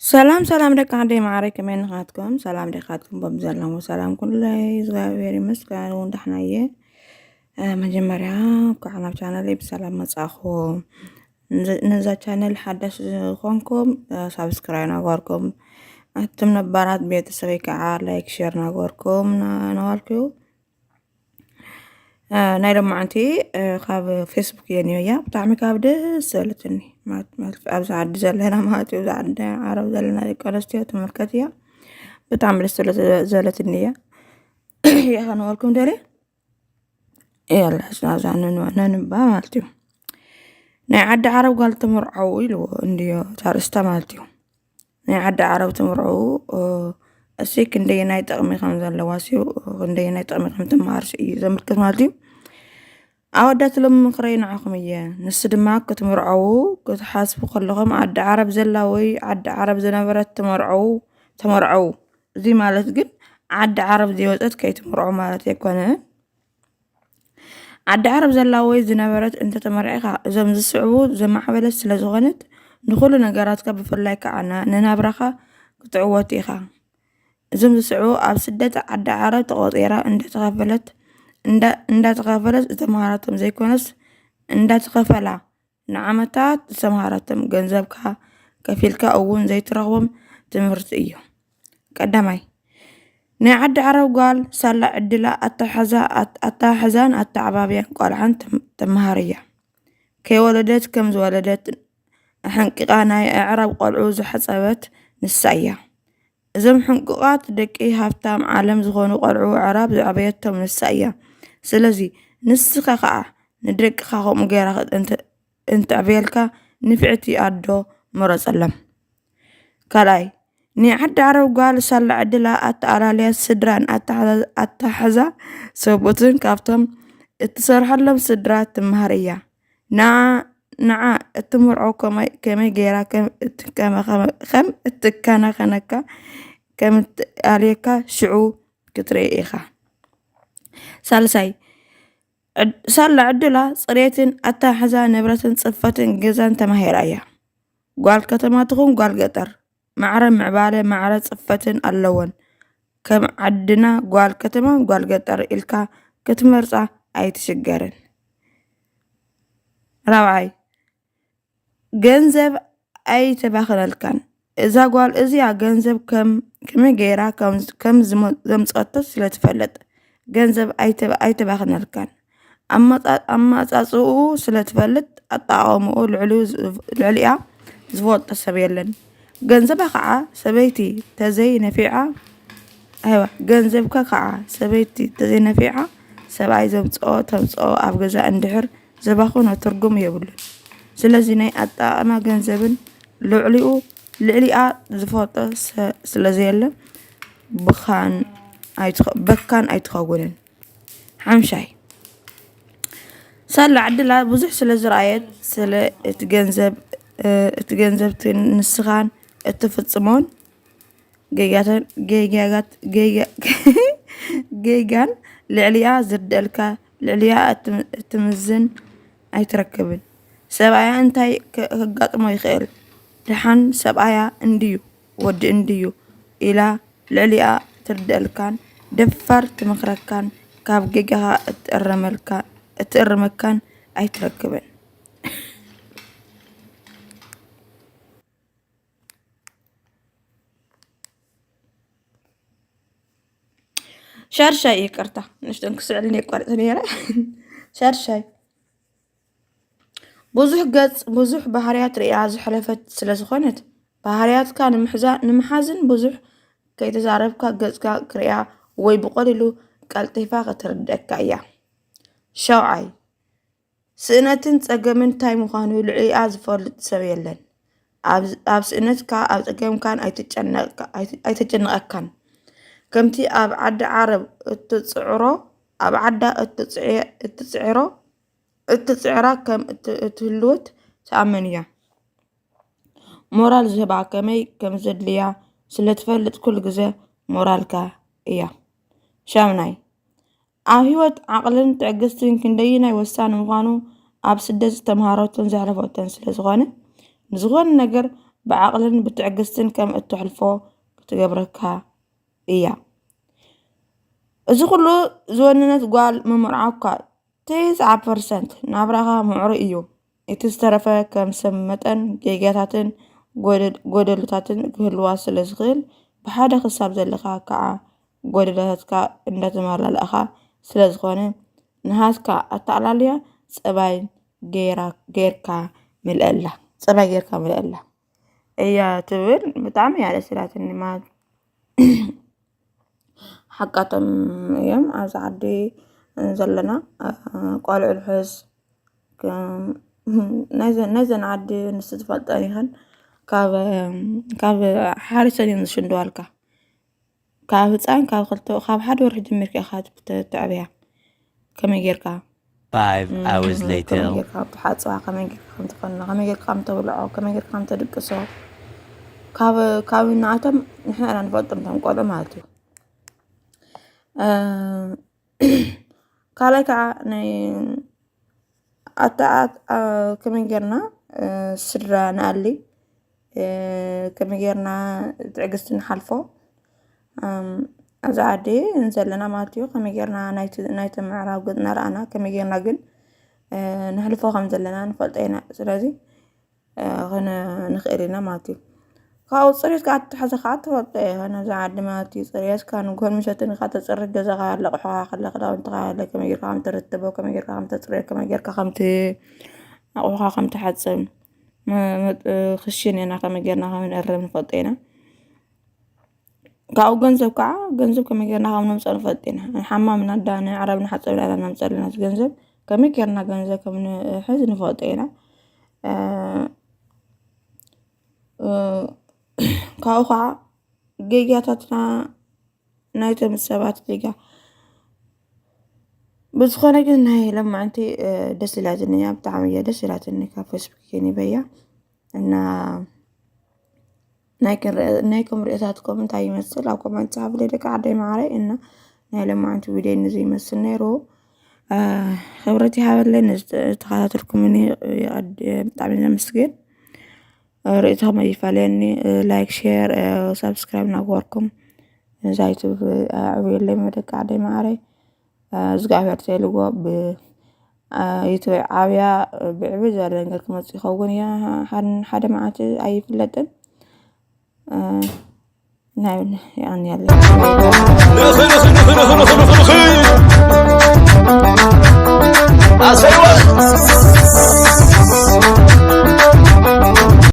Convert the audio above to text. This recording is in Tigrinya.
ሰላም ሰላም ደቂ ዓደይ ማዕረይ፣ ከመይ ንኻትኩም? ሰላም ደኻትኩም በብዘለሞ ሰላም ኩለይ እግዚኣብሔር ይመስገን እውን ዳሕና እየ። እ፣ መጀመርያ እንኳዕ ናብ ቻነለይ ብሰላም መጻኹም። ንዘ-፣ ነዛ ቻነል ሓዳሽ ዝኾንኩም፣ እ፣ ሳብስክራይብ ናገርኩም፣ ኣቱም ነባራት ቤተሰበይ ከዓ ላይክ ሼር ናገርኩም ና-፣ ናበልኩ። እ፣ ናይ ሎማዓንቲ፣ እ፣ ካብ ፌስቡክ እየ ነዮያ። ብጣዕሚ ካብ ደስ ዘበለትኒ፣ ማለት፣ ማለት ኣብዚ ዓዲ ዘለና ማለት እዩ፣ ኣብዚ ዓዲ ዓረብ ዘለና ደቂ ኣንስትዮ ትምልከት እያ። ብጣዕሚ ደስ ዘለ-፣ ዘበለትኒ እያ። እያ ከነበልኩም ደልየ። የላ፣ እዛ ነንባ፣ ነንባ ማለት እዩ። ናይ ዓዲ ዓረብ ጓል ተመርዓዉ ኢልዎ እንድዮ፣ እታ ኣርእስታ ማለት እዩ። ናይ ዓዲ ዓረብ ተመርዓዉ፣ እ፣ እሲ ክንደየናይ ጥቕሚ ከም ዘለዋ፣ ሲ ክንደየናይ ጥቕሚ ከም ትመሃር ሲ እዩ ዘመልክት ማለት እዩ። ኣወዳት ሎም ምኽረይ ንዓኹም እየ። ንሱ ድማ ክትምርዓዉ ክትሓስቡ ከለኹም ዓዲ ዓረብ ዘላ ወይ ዓዲ ዓረብ ዝነበረት ተመርዓዉ፣ ተመርዓዉ። እዚ ማለት ግን ዓዲ ዓረብ ዘይወጸት ከይትምርዓዉ ማለት ኣይኮነን። ዓዲ ዓረብ ዘላ ወይ ዝነበረት እንተተመርዒኻ፣ እዞም ዝስዕቡ ዘማዕበለት ስለ ዝኾነት፣ ንኹሉ ነገራትካ ብፍላይ ከኣ ና-፣ ንናብራኻ ክትዕወት ኢኻ። እዞም ዝስዕቡ ኣብ ስደት ዓዲ ዓረብ ተቖጺራ እንዳተኸፈለት፣ እንዳ-፣ እንዳተኸፈለት ዝተምሃረቶም ዘይኮነስ እንዳተኸፈላ ንዓመታት ዝተምሃረቶም ገንዘብካ ከፊልካ እውን ዘይትረኽቦም ትምህርቲ እዩ። ቀዳማይ፣ ናይ ዓዲ ዓረብ ጓል ሳላ ዕድላ ኣተሓዛ-፣ ኣት-፣ ኣተሓሕዛን ኣተዓባብያን ቆልዓን ተም-፣ ተመሃር እያ። ከይወለደት ከም ዝወለደት ኣሕንቂቓ ናይ ኣዕራብ ቆልዑ ዝሓጸበት ንሳ እያ። እዞም ሕንቁቓት ደቂ ሃብታም ዓለም ዝኾኑ ቆልዑ ኣዕራብ ዝዓበየቶም ንሳ እያ። ስለዚ ንስኻ ኸኣ ንደቅኻ ከምኡ ገይራ እንተ-፣ እንተዕብየልካ ንፍዕቲ ኣዶ ምረጸሎም። ካልኣይ፣ ናይ ዓዲ ዓረብ ጓል ሳላ ዕድላ ኣተኣላልያ ስድራን ኣተሓዛ-፣ ኣተሓሕዛ ሰብኡትን ካብቶም እትሰርሐሎም ስድራ ትመሃር እያ። ንዓ-፣ ንዓ እትምርዖ ከመይ፣ ከመይ ገይራ ከም እትከመ-፣ ከም እትከናኸነካ፣ ከም እትኣልየካ ሽዑ ክትርኢ ኢኻ። ሳልሳይ፣ ዕድ-፣ ሳላ ዕድላ ጽሬትን ኣተሓሕዛ ንብረትን ጽፈትን ገዛን ተማሂራ እያ። ጓል ከተማ ትኹን ጓል ገጠር፣ ማዕረ ምዕባለ ማዕረ ጽፈትን ኣለወን። ከም ዓድና ጓል ከተማን ጓል ገጠር ኢልካ ክትመርጻ ኣይትሽገርን። ራብዓይ፣ ገንዘብ ኣይተባኽነልካን። እዛ ጓል እዚኣ ገንዘብ ከም፣ ከመይ ገይራ ከም፣ ከም ዝመ-፣ ዘምጸቶ ስለ ትፈልጥ፣ ገንዘብ ኣይተ-፣ ኣይተባኽነልካን። ኣመጻ-፣ ኣመጻጽኡ ስለ ትፈልጥ፣ ኣጠቓቕምኡ ልዕሊኡ ዝ-፣ ልዕሊኣ ዝፈልጦ ሰብ የለን። ገንዘባ ከዓ ሰበይቲ ተዘይ ነፊዓ፣ ኣይዋ፣ ገንዘብካ ከዓ ሰበይቲ ተዘይ ነፊዓ፣ ሰብኣይ ዘምጽኦ ተምጽኦ ኣብ ገዛ እንድሕር ዘባኽኖ ትርጉም የብሉን። ስለዚ ናይ ኣጠቓቕማ ገንዘብን ልዕሊኡ፣ ልዕሊኣ ዝፈልጦ ሰ-፣ ስለ ዘየለ ብኻን ኣይትኸ-፣ በካን ኣይትኸውንን። ሓምሻይ፣ ሳላ ዕድላ ብዙሕ ስለ ዝረኣየት፣ ስለ እቲ ገንዘብ፣ እ፣ እቲ ገንዘብ እቲ ንስኻን እትፍጽሞን ጌጋተን፣ ጌጋጋት-፣ ጌጋ-፣ ጌጋን ልዕሊኣ ዝርደልካ፣ ልዕሊኣ እትም-፣ እትምዝን ኣይትረክብን። ሰብኣያ እንታይ ከ-፣ ከጋጥሞ ይኽእል? ደሓን ሰብኣያ እንድዩ፣ ወዲ እንድዩ ኢላ ልዕሊኣ ትርደልካን ደፋር ትመኽረካን ካብ ጌጋኻ እትእረመልካ-፣ እትእርመካን ኣይትረክብን። ሻርሻይ፣ ይቅርታ፣ ንእሽተን ክስዕል እየ ኣቋሪጸ ነይረ። ሻርሻይ፣ ብዙሕ ገጽ፣ ብዙሕ ባህርያት ርእያ ዝሐለፈት ስለ ዝኾነት፣ ባህርያትካ ንምሕዛ-፣ ንምሓዝን ብዙሕ ከይተዛረብካ ገጽካ ክርእያ ወይ ብቐሊሉ ቀልጢፋ ክትርድኣካ እያ። ሻውዓይ፣ ስእነትን ጸገምን እንታይ ምዃኑ ልዕሊኣ ዝፈልጥ ሰብ የለን። ኣብ፣ ኣብ ስእነትካ፣ ኣብ ጸገምካን ኣይትጨነቅ-፣ ኣይቲ-፣ ኣይተጨንቐካን። ከምቲ ኣብ ዓዲ ዓረብ እትጽዕሮ፣ ኣብ ዓዳ እትጽዕ-፣ እትጽዕሮ፣ እትጽዕራ ከም እት-፣ እትህልወት ትኣምን እያ። ሞራል ዝህባ ከመይ ከም ዘድልያ ስለ ትፈልጥ ኩሉ ግዜ ሞራልካ እያ። ሻምናይ፣ ኣብ ህይወት ዓቕልን ትዕግስትን ክንደይናይ ወሳኒ ምዃኑ ኣብ ስደት ዝተምሃረቶን ዘሕለፈቶን ስለ ዝኾነ፣ ንዝኾነ ነገር ብዓቕልን ብትዕግስትን ከም እተሕልፎ ክትገብረካ እያ። እዚ ኩሉ ዝወነነት ጓል ምምርዓውካ፣ ተስዓ ፐርሰንት ናብራኻ ምዕሩይ እዩ። እቲ ዝተረፈ ከም ሰብ መጠን ጌጋታትን ጎደል-፣ ጎደሎታትን ክህልዋ ስለ ዝኽእል፣ ብሓደ ክሳብ ዘለኻ ከዓ ጎደሎታትካ እንዳተመላላእኻ ስለ ዝኾነ፣ ንሃስካ ኣተኣላልያ ጸባይ ገይራ-፣ ጌርካ ምልአላ። ጸባይ ጌርካ ምልአላ እያ ትብል። ብጣዕሚ እያ ደስ ኢላትኒ። ማለት ሓቃቶም እዮም። ኣብዚ ዓዲ ዘለና፣ እ፣ ቆልዑ ንሕዝ፣ ከም ናይዘን፣ ናይዘን ዓዲ ንስ ትፈልጠን ይኸን፣ ካብ፣ ካብ ሓሪሰን እዮም ዝሽንድዋልካ። ካብ ህፃን፣ ካብ ክልተ፣ ካብ ሓደ ወርሒ ጀሚርካ ኢኻ ትብ-፣ ተዕብያ። ከመይ ጌርካ? Five hours ከመይ later. ጌርካ ትሓፅባ፣ ከመይ ጌርካ ከም ትኸና፣ ከመይ ጌርካ ከም ተብልዖ፣ ከመይ ጌርካ ከም ተድቅሶ፣ ካብ፣ ካብ ንኣቶም ንሕና ኢና ንፈልጦም፣ እቶም ቆልዑ ማለት እዩ። እ፣ ካልኣይ ከዓ ናይ ኣተኣት-፣ ኣ፣ ከመይ ጌርና፣ እ፣ ስድራ ንኣሊ፣ እ፣ ከመይ ጌርና ትዕግስቲ ንሓልፎ። እም፣ ኣብዚ ዓዲ ዘለና ማለት እዩ፣ ከመይ ጌርና ናይቲ፣ ናይቲ ምዕራብ ገጽና ረኣና፣ ከመይ ጌርና ግን፣ እ፣ ነሕልፎ ከም ዘለና ንፈልጦ ኢና። ስለዚ፣ እ፣ ክነ-፣ ንኽእል ኢና ማለት እዩ። ካብኡ ጽሬት ከዓ ትሕዘ ከዓ ትፈልጦ ኢኻ፣ ነዚ ዓዲ ማለት እዩ። ጽሬትካ ንጎን ምሸትን ኢኻ ተጽርይ፣ ገዛኻ ኣለ፣ ኣቑሑኻ ከለ፣ ክዳውንትኻ ኣለ፣ ከመይ ጌርካ ከም ትርትቦ፣ ከመይ ጌርካ ከም ተጽርዮ፣ ከመይ ጌርካ ከም ት-፣ ኣቑሑኻ ከም ትሓጽብ፣ መ-፣ መ-፣ ክሽን ኢና ከመይ ጌርና ከም ንእርም ንፈልጦ ኢና። ካብኡ ገንዘብ ከዓ፣ ገንዘብ ከመይ ጌርና ከም ነምጽኦ ንፈልጥ ኢና። ንሓማም እናዳ፣ ንዕረብ ንሓጸብ ኢና ነምጽኦ ኣለና። እቲ ገንዘብ ከመይ ጌርና ገንዘብ ከም ንሕዝ ንፈልጦ ኢና። እ፣ እ፣ ካብኡ ከዓ ጌጋታትና ናይቶም ሰባት ጌጋ። ብዝኾነ ግን ናይ ሎማዕንቲ፣ እ፣ ደስ ኢላትኒ እያ፣ ብጣዕሚ እያ ደስ ኢላትኒ። ካብ ፌስቡክ ከይኒበያ እና ናይ ክንርኢ-፣ ናይኩም ርእይታትኩም እንታይ ይመስል? ኣብ ኮመንት ጻፉለይ ደቂ ዓደይ ማዕረይ። እና ናይ ሎማዕንቲ ቪድዮ ንዚ ይመስል ነይሩ። እ፣ ክብረት ይሃበለይ ንዝተኸታተልኩምኒ፣ እ፣ ብጣዕሚ ነመስግን። ርእይቶኹም ኣይፋለየኒ። ላይክ፣ ሼር፣ ሳብስክራይብ እናገበርኩም ነዛ ዩቱብ ኣዕብዩለይ ደቂ ዓደይ ማዕረይ። እግዚኣብሔር ተልዎ ብ-፣ ዩቱብ ዓብያ ብዕብይ ዝበለ ነገር ክመጽእ ይኸውን እያ። ሓደ፣ ሓደ መዓልቲ ኣይፍለጥን። ናይ የቐንየለይ።